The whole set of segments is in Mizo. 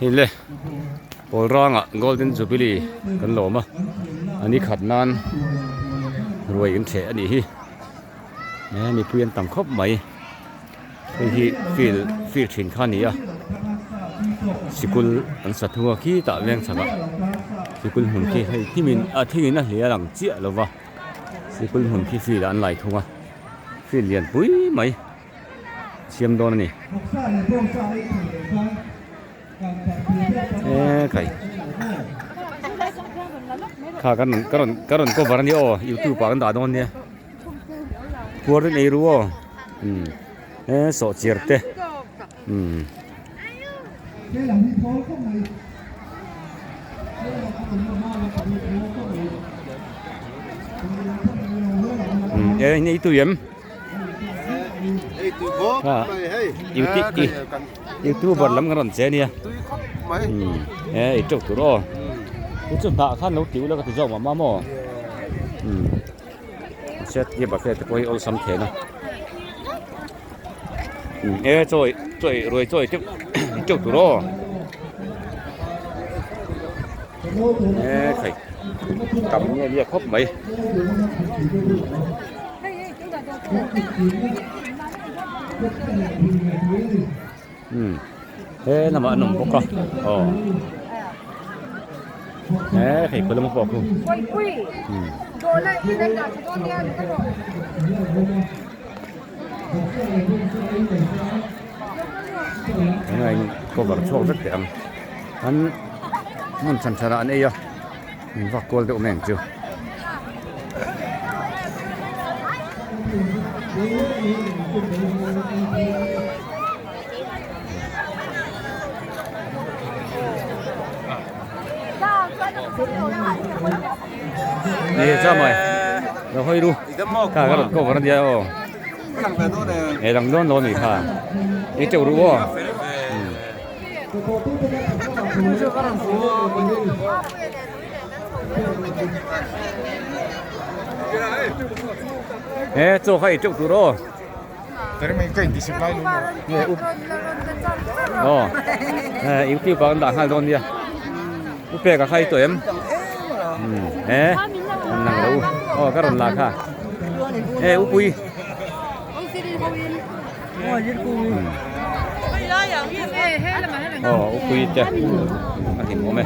Hei le pawl rangah golden jubilee kan lawm a a ni khat nan ruai in thleh a nih hi he mipui an tam khawp mai hei hi field field thin kha a ni a sikul an sa thung a khitah veng chhakah sikul hmun khi hei thim in a thingin a hliah lang chiah lo va sikul hmun khi field ah an lai thung a field lian pui mai. Siam dawn a ni. E kai. Kha kan ka rawn ka rawn cover a ni aw youtube ah kan dah dawn nia. Puar in ei ru aw. Um e sawh chiar te. Um. Um e nei tu em. Youtuber lam kan rawn che ania e i teuh tur aw chu chu hnah khan lo tiu la ka ti zawk mah mah maw set hi buffet te pawh hi awlsam thei a e chaw chaw ruai chaw teuh teuh tur aw e khai tam nge nia khawp mai. Umm he lamah an awm bawk a aw he hei khaw lama pawh khu umm tunah in cover chhuak vek teh ang an hmun chhan chhan ah an ei a. In vak kual deuh mai ang chu. Ni cha mai. Lo hoi ru. Kha ka rawn cover ania aw. E lang dawn lo ni kha. Ei teuh ru aw. He chaw kha ei teuh tur aw. Aw he youtube ah kan dah nghal dawn nia. U peka kha i tawh em? He an lang lo aw ka rawn la kha. He u pui. Aw upui te a hlim awm e.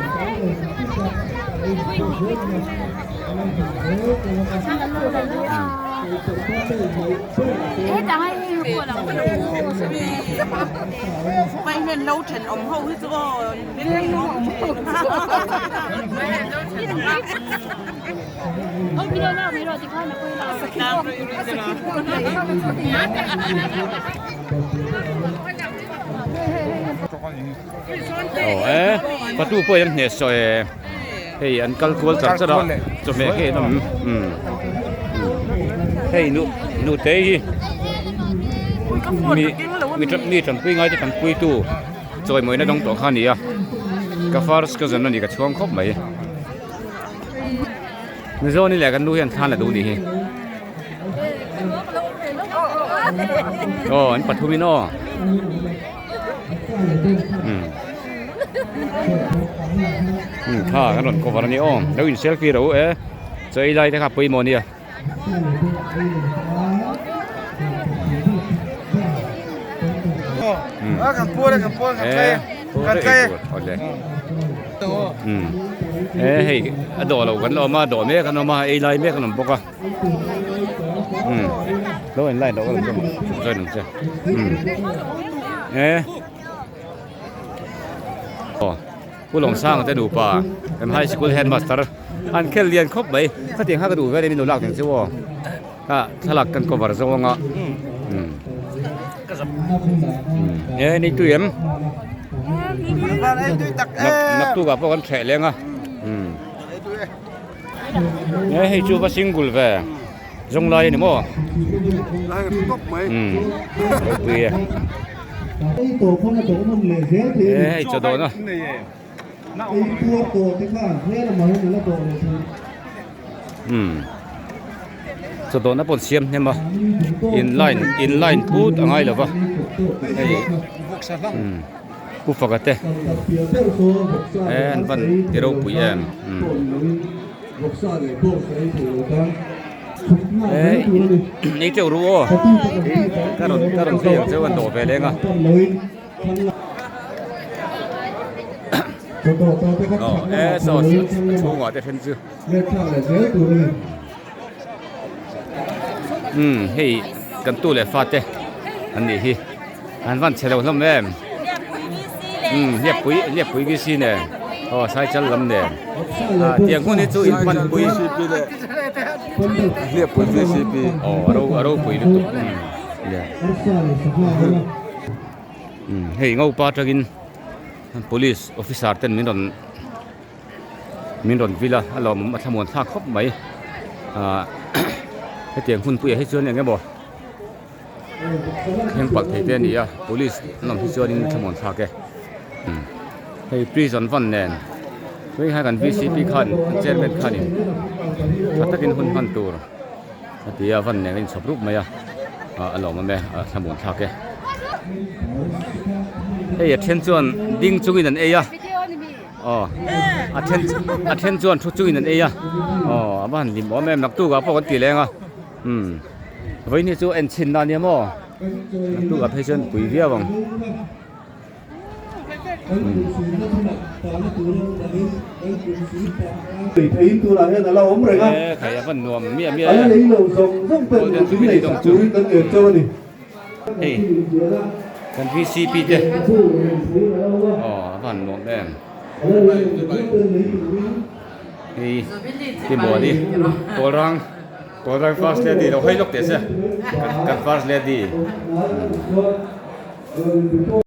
Aw e patu pawh hian hneh saw e hei an kal kual char char a chawhmeh khi an awm umm hei nu nute hi mi mi tanpui ngai te tanpui tu chawimawina dawng tawh kha a ni a ka first cousin a ni ka chhuang khawp mai. Mizawni leh kan nu hian thlan a duh nih hi. Aw an pathumin aw. Um. Um tha kan rawn cover a ni aw. Lo in selfie ro e. Chaw ei lai te kha pawimawh nia. Kan puar e kan puar kan tlai e kan tlai e. Um he hei a dawh lo kan la awm a dawh mek an awm a ei lai mek an awm bawk a um lo en lai loh ka lo join ang che um he aw Pu Lawmsanga te nupa kan high school headmaster an khel lian khawp mai khatiang kha ka duh vel em in lo lak ding chu aw ah thlalak kan cover zawng anga um e ni tui em naktuk ah pawh kan thleh leng a um e hei chu va single ve zawng lai a ni maw um ropui e e hei chaw dawn a. Umm chaw dawhna pawh an siam hnem a in line in line put a ngai lo va hei umm. Pu Faka te e an van ti ropui em umm e in ei teuh ru aw ka rawn ka rawn phei ang cheu an dawh ve leng a aw e saw chhungah te then chu umm hei kan tu leh fate an nih hi an van chhe lo hlawm em umm hliappui hliappui VC nen aw saichal lam nen ah tiang hun hi chu in hman pui hliappui VCP aw a ro a ropui lutuk umm umm hei ngopa atangin police officer ten min rawn. Min rawn vil a, a lawmawm a thlamuan thlak khawp mai. Ahh hetiang hunpuiah hi chuan eng emaw thleng palh thei te a ni a, police an awm hi chuanin thlamuan thlak e. Umm hei prison van nen tui hian kan VCP khan chairman khanin tha takin hun hman tur a ti a, van nen a inchhawp rup mai a, ah a lawmawm e, a thlamuan thlak e. Hei a then chuan ding chungin an ei a. Aw a then a then chuan thu chungin an ei a aw a va han hlim awm em naktuk ah pawh kan ti leng a umm vawiin hi chu en chhin na ania maw naktuk ah phei chuan pui viau ang e khai a van nuam miah miah e golden jubilee dawng chu hei kan vcp te aw a van nuam em hei timuani kawlrang kawlrang first lady lo hawi lawk teh se kan first lady.